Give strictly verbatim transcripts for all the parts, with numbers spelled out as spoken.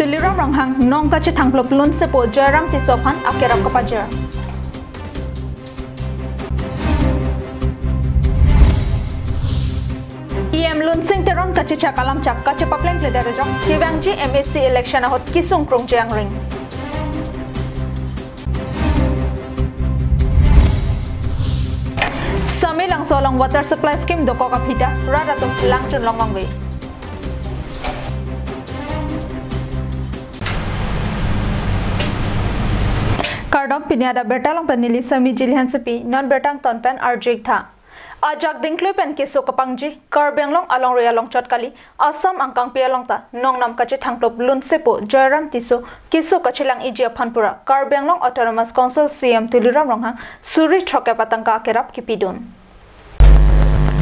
Tuliram Ronghang nong kachethangplup lunsepo Joyram Tisso aphan akerap kapajir. E M Lunsing Teron kachechak alamchak kachepaplengpledet ajok kevangji M A C election ahut kesung krungji angring. Samelangso along water supply scheme dokok aphi ta rat atum langchun long vangve. Kardom, pini adak birta along pen neli Sami Jili Hansepi, non birta angton pen arju-ik tha. Ajak dingklui pen keso kapangji Karbi Anglong alongri along chot kali, Assam angkangpi along ta nongnam kachethangplup lunsepo Joyram Tisso keso kachelang-iji aphan pura Karbi Anglong Autonomous Council C E M Tuliram Ronghang suri throkkep atangka akerap kipidun.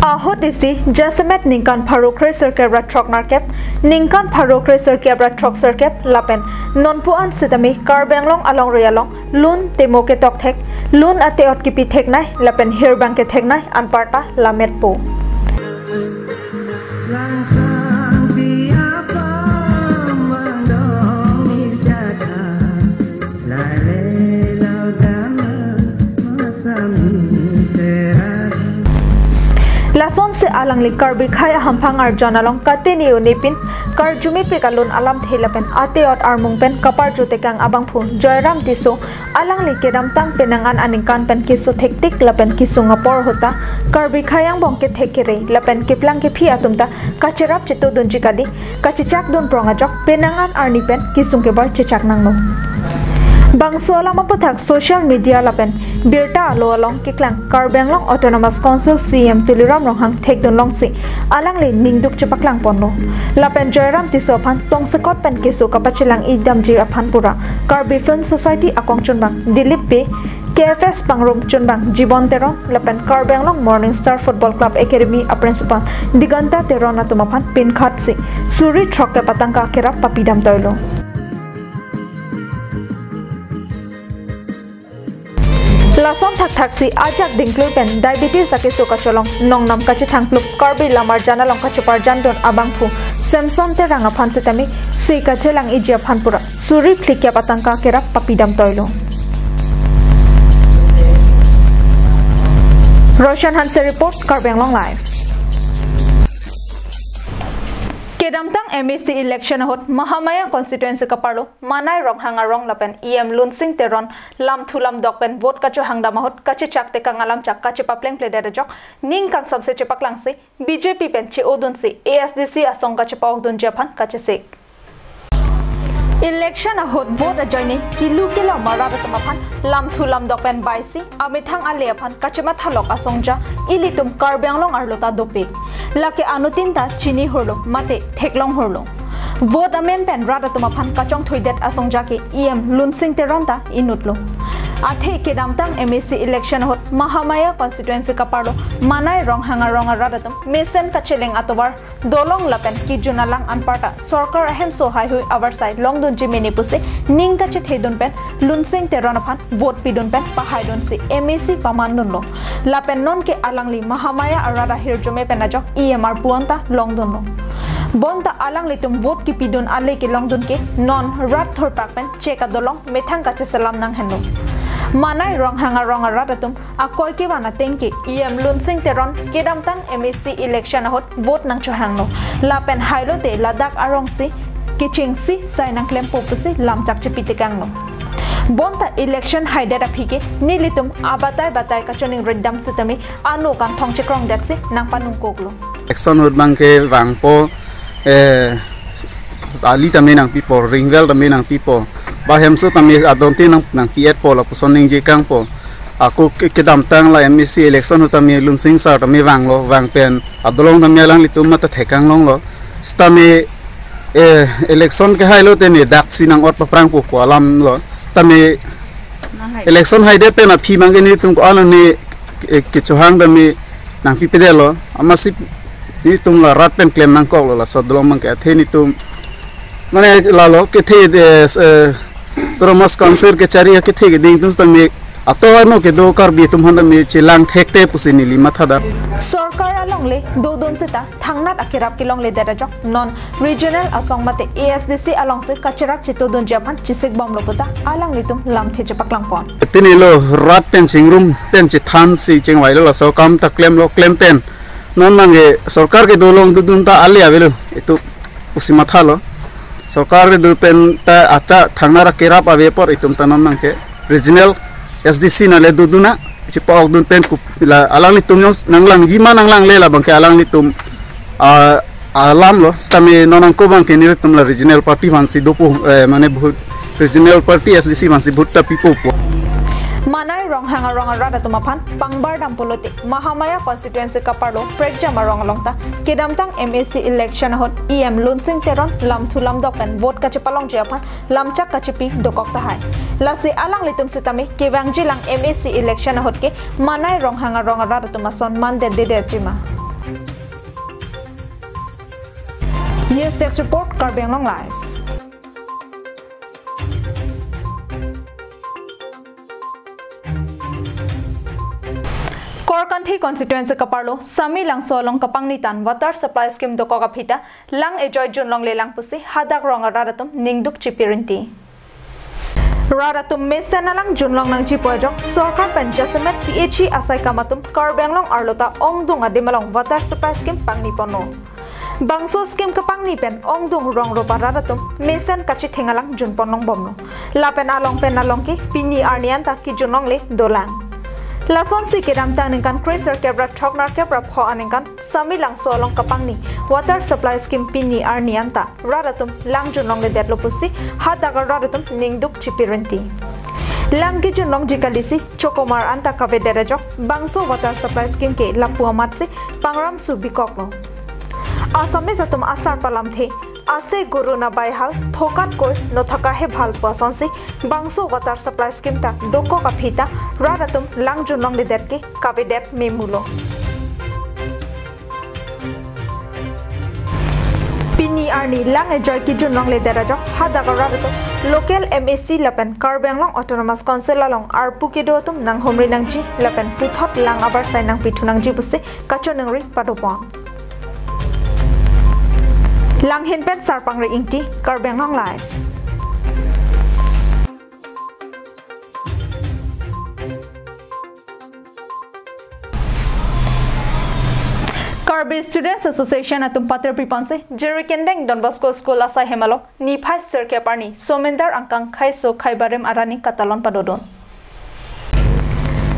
Ahut isi jasemet ningkan pharo kre sirkep ra throk nerkep, ningkan pharo kre sirkep ra throk sirkep lapen nonpu an sitame Karbi Anglong alongri along lun temo ketok thek, lun ate-ot kipi theknei lapen hirbang ketheknei anparta lametpo. Lasonsi alangli Karbi akhei ahamphang arjan along katini unipin karjumepik alun alamthe lapen ate-ot armung pen kaparju tekang abangphu Joyram Tisso alangli kedamtang penang an aningkan pen keso thektik lapen kesung apor ahut ta Karbi akhei angbong kethek kere lapen keplang kephi atum ta kacherap chetudunji kali, kachechakdun prong ajok penang an arni pen kesung kebor chechak nanglo. Bangso alam aputhak social media lapen birta alo along keklang Karbi Anglong Autonomous Council C E M Tuliram Ronghang thekdun longsi alangli ningduk chepaklang ponlo. Lapen Joyram Tisso aphan tongsekot pen keso kapachelang-i damji aphan pura Karbi Film Society akong chunbang Dilip Bey, K F S pangrum chunbang Jibon Teron lapen Karbi Anglong Morning Star Football Club Academy a principal Diganta Teron atum aphan pinkhatsi suri throkkep atangka akerap papidam toilo. Lason thakthaksi ajak dingklui pen diabetes akeso kacholong nongnam kachethangplup Karbi Lamar Jan along kacheparjandun abangphu Samson Terang aphan sitame se kachelang-iji aphan pura suri phlikep atangka akerap papidam toilo. Roshan Hanse report, Karbi Anglong Live. Kedamtang M A C election ahut Mahamaya constituency kaparlo Manai Ronghang arong lapen E M Lunsing Teron lamthu lamdok pen vote kachohangdam ahut kachechak tekang alamchak kachepaplengpledet ajok ning kangsamse chepaklangsi B J P pen che-odunsi A S D C asong kachepa-okdunji aphan kachesik. Election ahut vote ajoine kilu kilo marat atum aphan lamthu lamdok pen baisi amethang ale aphan kachemathalok asongja ilitum Karbi Anglong arlo ta dopik. Lake anuttin ta chini hurlo mate theklong hurlo. Vote amen pen rat atum aphan kachongthuidet asongja ke E M Lunsing Teron ta inutlo. Athe kedamtang M A C election ahut Mahamaya constituency kaparlo Manai Ronghang arong arat atum mesen kacheleng atovar dolong lapen kejun alang anparta sorkar ahemso haihui avarsai longdunji mene pusi ning kachethedun pen Lunsing Teron aphan vote pidun pen pahaidunsi M A C pamandunlo. Lapen nonke alangli Mahamaya arat ahirjume pen ajok E M arpu anta longdunlo. Bonta alanglitum vote kipidun ale kelongdun ke non rat thurpak pen chek adolong methang kacheselam nanghenlo. Manai Ronghang arong arat atum akoi kevan ateng ke E M Lunsing Teron kedamtang M A C election ahut vote nangchohanglo. Lapen hailote ladak arongsi kechengsi sai nangklempo pusi lamchak chepitekanglo. Bonta election haidet aphi ke nelitum abatai batai kachoningri dam sitame ano kanthong chekrongdetsi nangpanungkoklo. Election ahut abang ke vangpo, eh, ali tame nangpipo, ring well tame nangpipo, ba hemso tame adonte nang, nangpi-etpo lapuson ningjekangpo. Ako ke, kedamtang la M A C election ahut tame Lunsing sir tame vanglo, vang pen adolong tame alanglitum mate thekang longlo. Sitame, eh, election kehailote ne daksi nang-ot paprangpo pu alamlo. Tame election haidet pen aphi abang ke nelitum ko-an ne, eh, kechohang tame nangpipedetlo. Amatsi nelitum la rat pen klem nangkoklo laso adolong abang ke, athe nelitum mane lalo kethe, eh, eh, Autonomous Council kechari kethe keding atum sitame Ato ano kedo Karbi atum aphan tame chelang thekte pusi neli matha da. Sorkar alongle dodun seta thangnat akerap kelongledet ajok non regional asong mate A S D C alongsi kacherap chetodunji aphan chesikbomlo puta alanglitum lamthe chepaklangpon. Pini lo rat pen chingrum pen chethansi chingvailo, laso akam ta klemlo, klem pen non nangke sorkar kedo along dodun ta ale avelo, itum pusi mathalo. Sorkar kedo pen ta acha thangnat akerap ave apor itum ta non nangke regional S D C nale dodun na chepa-okdun pen kup la alanglitum jong nanglangji ma nanglanglela abangke alanglitum, ah, alamlo, sitame non nangko abangke nelitum la regional party aphansi dopo, eh, mane vote, regional party S D C aphansi vote ta pipo pu. Manai Ronghang arong arat atum aphan pangbar dam pulote Mahamaya constituency kaparlo Prekjam arong along ta kedamtang M A C election ahut E M Lunsing Teron lamthu lamdok pen vote kachepalongji aphan lamchak kachepi dokok tahai. Lasi alanglitum sitame kevangjilang M A C election ahut ke Manai Ronghang arong arat atum ason mandetdedetji ma. News Desk Report, Karbi Anglong Live. Korkanthi constituency kaparlo Sami Langso along kapangni tan water supply scheme dokok aphi ta lang ejoi junlonglelang pusi hadak rong arat atum ningduk chipirinti. Rat atum mesen alang junlong nangji pu ajok sorkar pen jasemet P H E asai kam atum Karbi Anglong arlo ta ongdung adim along water supply scheme pangniponlo. Bangso scheme kapangni pen ongdung rong ropa rat atum mesen kachetheng alang junponlongbomlo. Lapen along pen along ke pini arni anta kejunlongle dolang. Lasonsi kedamtang ningkan kre-sirkep ra throk nerkep ra pho aningkan Sami Langso along kapangni water supply scheme pini arni anta rat atum lang junlongledetlo pusi hadak arat atum ningduk chipirinti. Lang kejunlongji kalisi chokomar anta kavedet ajok bangso water supply scheme ke lapu amatsi pangram su bikoklo. Assamese atum asar palamthe, ase guru na baihal, thokat koi no thaka he bhal pu asonsi bangso water supply scheme ta dokok aphi ta rat atum lang junlongledet ke kavedet memulo. Pini arni lang ejoi kejunlongledet ajok hadak arat atum local M A C lapen Karbi Anglong Autonomous Council along arpu kedo atum nanghumri nangji lapen puthot lang abarsai nangpithu nangji pusi kachoningri padopon. Langhin pen Sarpangri Ingti, Karbi Anglong Live. Karbi Students Association atum patir piponsi Jirikindeng Don Bosco School asai hem along niphai sirkep arni Somindar angkang khaiso khaibarim arani katalon padodun.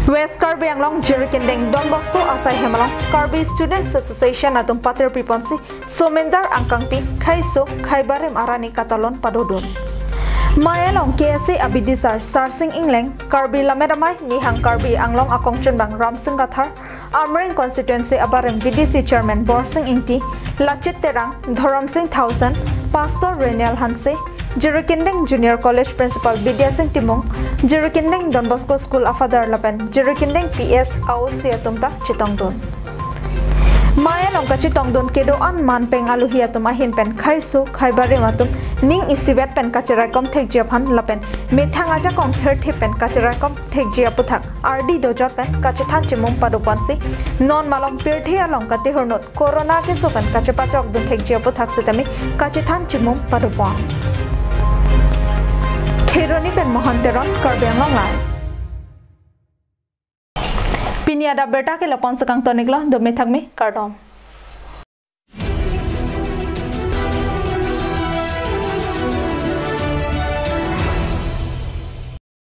West Karbi Anglong Jirikindeng Don Bosco asai hem along Karbi Students Association atum patir piponsi Somindar angkangpi khaiso khaibarim arani katalon padodun. Mei along K S A abidisar Sarsing Ingleng, Karbi Lammet Amei Nihang Karbi Anglong akongchunbang Ramsing Kathar, Amreng constituency abarim V D C chairman Borsing Ingti, Lachit Terang, Dhoramsing Thaosen, Pastor Renial Hanse, Jirikindeng Junior College Principal Bidya Sing Timung, Jirikindeng Don Bosco School afather lapen Jirikindeng P S A O C atum ta chetongdun. Mei along kachetongdun kedo-an manpeng aluhi atum ahin pen khaiso khaibarim atum ning isivet pen kacheraikom thekji aphan lapen methang ajakong thirthip pen kacheraikom thekji aputhak ardi dojot pen kachethan chimum padoponsi non malom pirthe along katehor inut corona keso pen kachepachokdun thekji aputhak sitame kachethan chimum padopon. Kheroni pen Mohan Teron, Karbi Anglong Live. Pini adap birta ke lapu-an si kangton-iklo, dome thakme, kardom.